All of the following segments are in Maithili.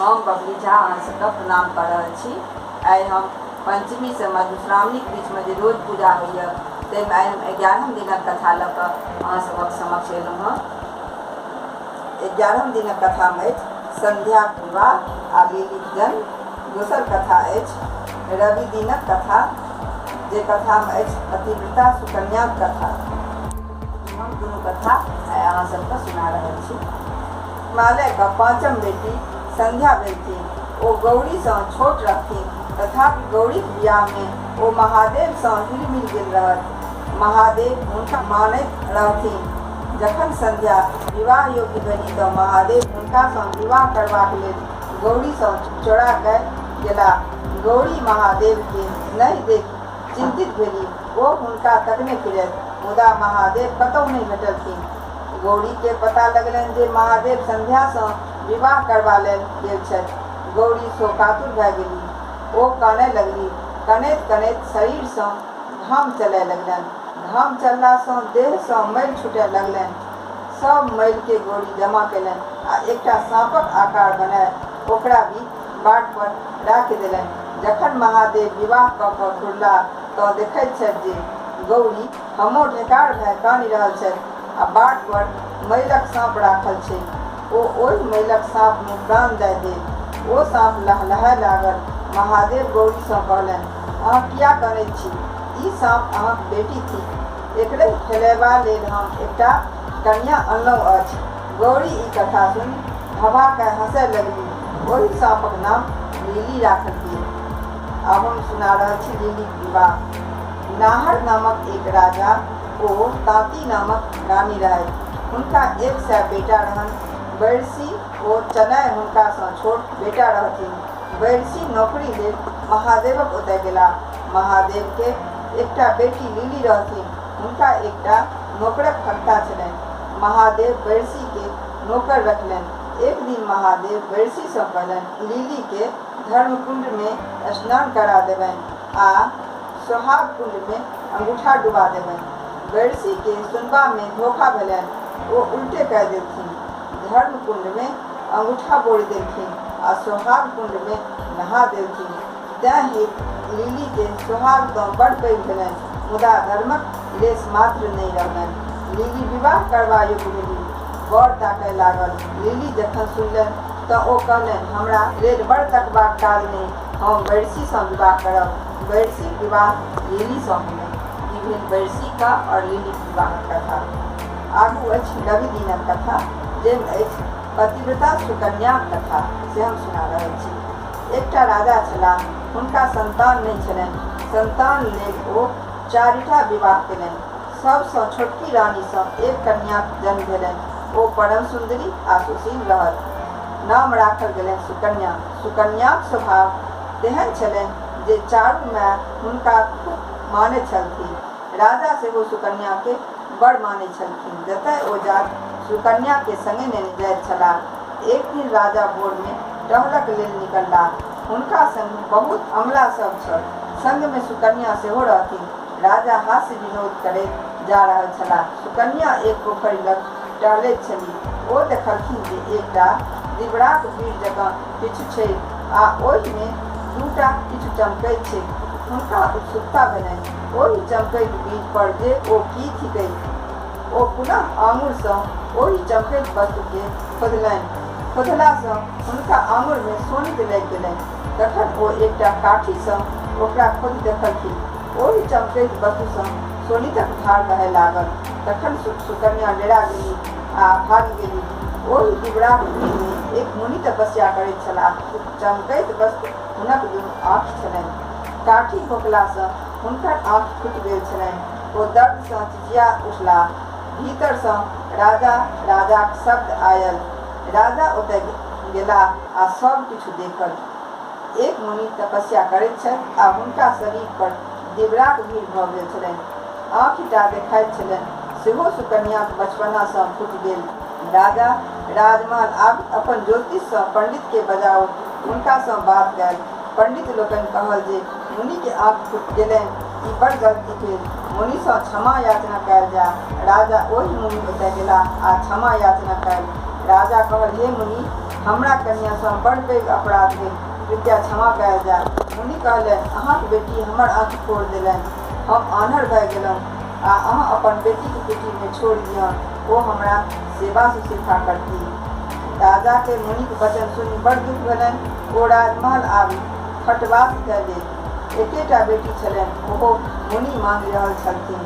हम बबली झा अहाँ सबके प्रणाम कऽ रहल छी। आइ हम पञ्चमीसँ मधुश्रावणीक बीचमे जे रोज पूजा होइए ताहिमे आइ हम 11म दिनक कथा लऽ कऽ अहाँ सभक समक्ष एलहुँ हँ। 11म दिनक कथामे अछि सन्ध्याक विवाह आ लिलीक जन्म। दोसर कथा अछि रवि दिनक कथा, जे कथामे अछि पतिव्रता सुकन्याक कथा। हम दुनू कथा आइ अहाँ सबके सुना रहल छी। हिमालयक पाँचम बेटी संध्या भेलथिन। ओ गौरीसँ छोट रहथिन, तथापि गौरीक बियाहमे ओ महादेवसँ हिलि-मिलि गेल रहथि। महादेव हुनका मानैत रहथिन। जखन संध्या विवाह योग्य भेली तँ महादेव हुनकासँ विवाह करबाक लेल गौरीसँ चोरा कए गेलाह। गौरी महादेवकेँ नहि देखि चिन्तित भेली। ओ हुनका तकने फिरथि, मुदा महादेव कतहु नहि भेटलथिन। गौरीकेँ पता लगलनि जे महादेव संध्यासँ विवाह करबा लेल गेल छथि। गौरी शोकातुर भए गेली। ओ कानय लगली। कनैत-कनैत शरीरसँ घाम चलय लगलनि। घाम चललासँ देहसँ मैल छूटय लगलनि। सभ मैलकेँ गौरी जमा कयलनि आ एकटा साँपक आकार बनाय ओकरा बीच बाट पर राखि देलनि। जखन महादेव विवाह कऽ कऽ घुरलाह तँ देखैत छथि जे गौरी हमो ढेकार भए कानि रहल छथि आ बाट पर मैलक साँप राखल छैक। ओ ओहि मैलक साँपमे प्राण दए देल। ओ साँप लहलहाय लागल। महादेव गौरीसँ कहलनि, अहाँ किया कनैत छी? ई साँप अहाँक बेटी थिक। एकरहि खेलयबा लेल हम एकटा कनियाँ अनलहुँ अछि। गौरी ई कथा सुनि भभा कए हँसय लगली। ओहि साँपक नाम लिली राखल गेल। आब हम सुना रहल छी लिलीक विवाह। नाहर नामक एक राजा ओ ताँती नामक रानी रहथि। हुनका 100 बेटा रहनि। बैरसी ओ चनय हुनकासँ छोट बेटा रहथिन। बैरसी नौकरी लेल महादेवक ओतय गेलाह। महादेवकेँ एकटा बेटी लिली रहथिन। हुनका एकटा नोकरक खगता छलनि। महादेव बैरसीकेँ नोकर रखलनि। एक दिन महादेव बैरसीसँ कहलनि, लिलीकेँ धर्मकुण्डमे स्नान करा देबनि आ सोहाग कुण्डमे अंगूठा डुबा देबनि। बैरसीकेँ सुनबामे धोखा भेलनि। ओ उल्टे कए देलथिन। धर्मकुण्डमे अंगूठा बोरि देलखिन आ सोहाग कुण्डमे नहा देलथिन। तेँ हेतु लिलीकेँ सोहाग तँ बड़ पैघ भेलनि, मुदा धर्मक लेशमात्र नहि रहलनि। लिली विवाह करबा योग्य भेली। वर ताकय लागल। लिली जखन सुनलनि तँ ओ कहलनि, हमरा लेल वर तकबाक काज नहि। हम बैरसीसँ विवाह करब। बैरसीक विवाह लिलीसँ भेलनि। ई भेल बैरसीक आओर लिलीक विवाहक कथा। आगू अछि रवि दिनक कथा, जाहिमे अछि पतिव्रता सुकन्याक कथा, से हम सुना रहल छी। एकटा राजा छलाह। हुनका सन्तान नहि छलनि। सन्तान लेल ओ चारिटा विवाह केलनि। सभसँ छोटकी रानीसँ एक कन्याक जन्म भेलनि। ओ परम सुन्दरी आ सुशील रहथि। नाम राखल गेलनि सुकन्या। सुकन्याक स्वभाव तेहन छलनि जे चारू माए हुनका खूब मानैत छलथिन। राजा सेहो सुकन्याकेँ बड़ मानैत छलखिन। जतए ओ जाथि, सुकन्याकेँ संगे नेने जाइत छलाह। एक दिन राजा भोरमे टहलक लेल निकललाह। हुनका संग बहुत अमला सभ छल। संगमे सुकन्या सेहो रहथिन। राजा हास्य-विनोद करैत जा रहल छलाह। सुकन्या एक पोखरि लग टहलैत छलीह। ओ देखलखिन जे एकटा दिबड़ाक बीर जकाँ किछु छैक आ ओहिमे दूटा किछु चमकैत छैक। हुनका उत्सुकता भेलनि ओहि चमकैत बीर पर जे ओ की थिकैक। ओ पुनः आङुरसँ ओहि चमकैत वस्तुकेँ खोधलनि। खोधलासँ हुनका आङुरमे शोणित लागि गेलनि। तखन ओ एकटा काठीसँ ओकरा खोधि देखलखिन। ओहि चमकैत वस्तुसँ शोणितक धार बहय लागल। तखन सुकन्या डेरा गेली आ भागि गेली। ओहि दिबड़ाक भीड़मे एक मुनि तपस्या करैत छलाह। चमकैत वस्तु हुनक दुनू आँखि छलनि। काठी भोंकलासँ हुनकर आँखि फूटि गेल छलनि। ओ दर्दसँ चिचिया उठलाह। भीतरसँ राजा, राजाक शब्द आयल। राजा ओतय गेलाह आ सभ किछु देखल। एक मुनि तपस्या करैत छथि आ हुनका शरीर पर दिबड़ाक भीड़ भऽ गेल छलनि। आँखि टा देखाइत छलनि, सेहो सुकन्याक बचपनासँ फूटि गेल। राजा राजमहल आबि अपन ज्योतिषसँ पंडितकेँ बजाओल। हुनकासँ बात कयल। पंडित लोकनि कहल जे मुनिकेँ आँखि फूटि गेलनि, ई बड़ गलती भेल। मुनिसँ क्षमा याचना कयल जाय। राजा ओहि मुनि ओतय गेलाह आ क्षमा याचना कयल। राजा कहल, हे मुनि! हमरा कन्यासँ बड़ पैघ अपराध भेल। कृपया क्षमा कयल जाय। मुनि कहलनि, अहाँक बेटी हमर आँखि फोड़ि देलनि। हम आन्हर भए गेलहुँ आ अहाँ अपन बेटीक कुटीमे छोड़ि दियौन। ओ हमरा सेवा-सुश्रूषा करतीह। राजाकेँ मुनिक वचन सुनि बड़ दुख भेलनि। ओ राजमहल आबि खटवास धए लेल। एकेटा बेटी छलनि, ओहो मुनि माँगि रहल छलथिन।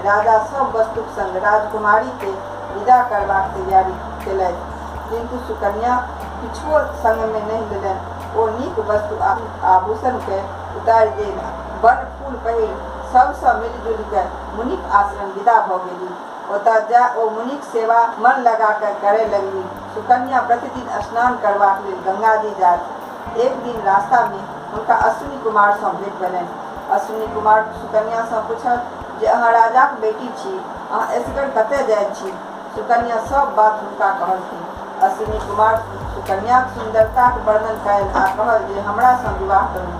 राजा सभ वस्तुक संग राजकुमारीकेँ विदा करबाक तैयारी केलथि। किन्तु सुकन्या किछुओ संगमे नहि लेलनि। ओ नीक वस्तु आ आभूषणकेँ उतारि देल आ बनफूल पहिरि सभसँ मिलि-जुलि कए मुनिक आश्रम विदा भऽ गेली। ओतऽ जा ओ मुनिक सेवा मन लगा कए करए लगली। सुकन्या प्रतिदिन स्नान करबाक लेल गंगाजी जाथि। एक दिन रास्तामे हुनका अश्विनी कुमारसँ भेंट भेलनि। अश्विनी कुमार सुकन्यासँ पुछल जे अहाँ राजाक बेटी छी, अहाँ एसगर कतए जाइत छी? सुकन्या सभ बात हुनका कहलखिन। अश्विनी कुमार सुकन्याक सुन्दरताक वर्णन कएल आ कहल जे हमरासँ विवाह करू।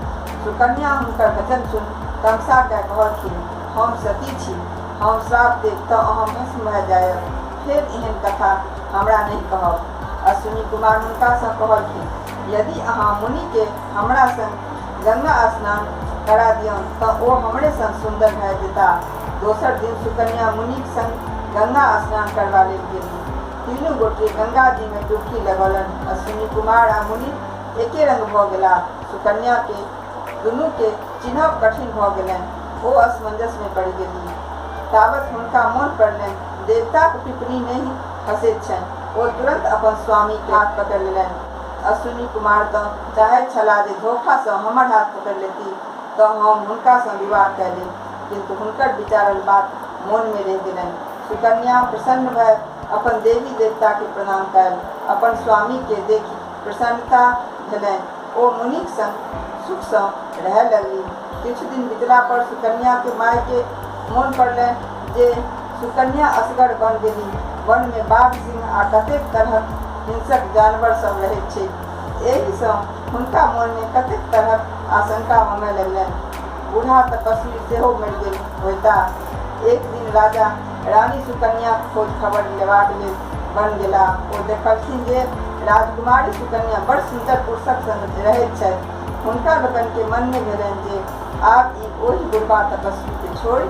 सुकन्या हुनकर वचन सुनि तमसा कए कहलखिन, हम सती छी। हम श्राप देब तँ अहाँ भस्म भए जायब। फेर एहन कथा हमरा नहि कहब। अश्विनी कुमार हुनकासँ कहलखिन, यदि अहाँ मुनिकेँ हमरा संग गंगा स्नान करा दियौन तँ ओ हमरे सन सुन्दर भए जेताह। दोसर दिन सुकन्या मुनिक संग गंगा स्नान करबा लेल गेली। तीनू गोटे गंगाजीमे डुबकी लगौलनि। अश्विनी कुमार आ मुनि एके रंग भऽ गेलाह। सुकन्याकेँ दुनूकेँ चिन्हब कठिन भऽ गेलनि। ओ असमंजसमे पड़ि गेलीह। तावत हुनका मोन पड़लनि, देवताक पिपनी नहि खसैत छनि। ओ तुरन्त अपन स्वामीक हाथ पकड़ि लेलनि। अश्विनी कुमार तँ चाहैत छलाह जे धोखासँ हमर हाथ पकड़ि लेतीह तँ हम हुनकासँ विवाह कए लेब। किन्तु हुनकर विचारल बात मोनमे रहि गेलनि। सुकन्या प्रसन्न भए अपन देवी-देवताकेँ प्रणाम कएल। अपन स्वामीकेँ देखि प्रसन्नता भेलनि। ओ मुनिक संग सुखसँ रहए लगलीह। किछु दिन बितला पर सुकन्याक मायकेँ मोन पड़लनि जे सुकन्या असगर वन गेलीह। वनमे बाघ, सिंह आ कतेक तरहक हिंसक जानवर सभ रहैत छैक। एहिसँ हुनका मोनमे कतेक तरहक आशंका होमए लगलनि। बूढ़ा तपस्वी सेहो मरि गेल होयताह। एक दिन राजा रानी सुकन्याक खोज-खबरि लेबाक लेल वन गेलाह। ओ देखलखिन जे राजकुमारी सुकन्या बड़ सुन्दर पुरुषक संग रहैत छथि। हुनका लोकनिकेँ मनमे भेलनि जे आब ई ओहि बुढ़बा तपस्वीकेँ छोड़ि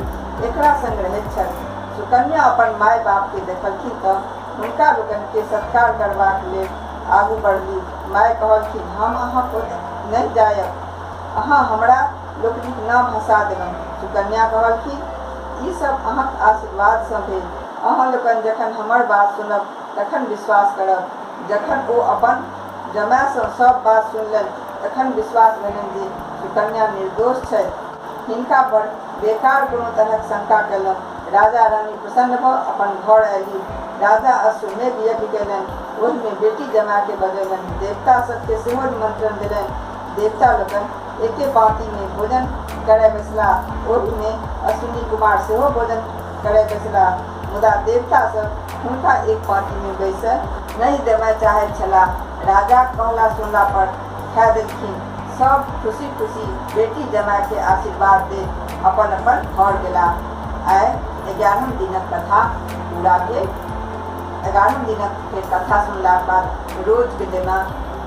एकरा संग रहैत छथि। सुकन्या अपन माय-बापकेँ देखलखिन तँ हुनका लोकनिकेँ सत्कार करबाक लेल आगू बढ़लीह। माय कहलखिन, हम अहाँक ओतए नहि जायब। अहाँ हमरा लोकनिक नाम हँसा देलहुँ। सुकन्या कहलखिन, ई सभ अहाँक आशीर्वादसँ भेल। अहाँ लोकनि जखन हमर बात सुनब तखन विश्वास करब। जखन ओ अपन जमायसँ सभ बात सुनलनि तखन विश्वास भेलनि जे सुकन्या निर्दोष छथि। हिनका पर बेकार कोनो तरहक शंका कयलहुँ। राजा-रानी प्रसन्न भऽ अपन घर अयलीह। राजा अश्वमेघ यज्ञ कयलनि। ओहिमे बेटी-जमायकेँ बजौलनि। देवता सभकेँ सेहो निमंत्रण देलनि। देवता लोकनि एके पाँतीमे भोजन करय बैसलाह। ओहिमे अश्विनी कुमार सेहो भोजन करय बैसलाह। मुदा देवता सभ हुनका एक पाँतीमे बैसय नहि देमय चाहैत छलाह। राजाक कहला सुनला पर खाय देलखिन। सभ खुशी-खुशी बेटी-जमायकेँ आशीर्वाद दैत अपन-अपन घर गेलाह। आइ एगारहम दिनक कथा पूरा भेल। एगारहम दिनक फेर कथा सुनलाक बाद रोजके जेना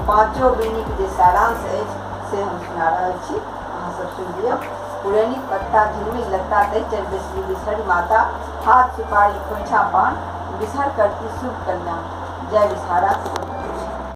पाँचो बीनीक जे सारांश अछि से हम सुना रहल छी, अहाँ सब सुनि लिअ। पुरैनिक पत्ता झिलमिल लत्ता तै चढ़ि बैसली बिसहरि माता, हाथ सुपारी खोइछा पान, बिसहर करती शुभ कल्याण। जय बिसहारा।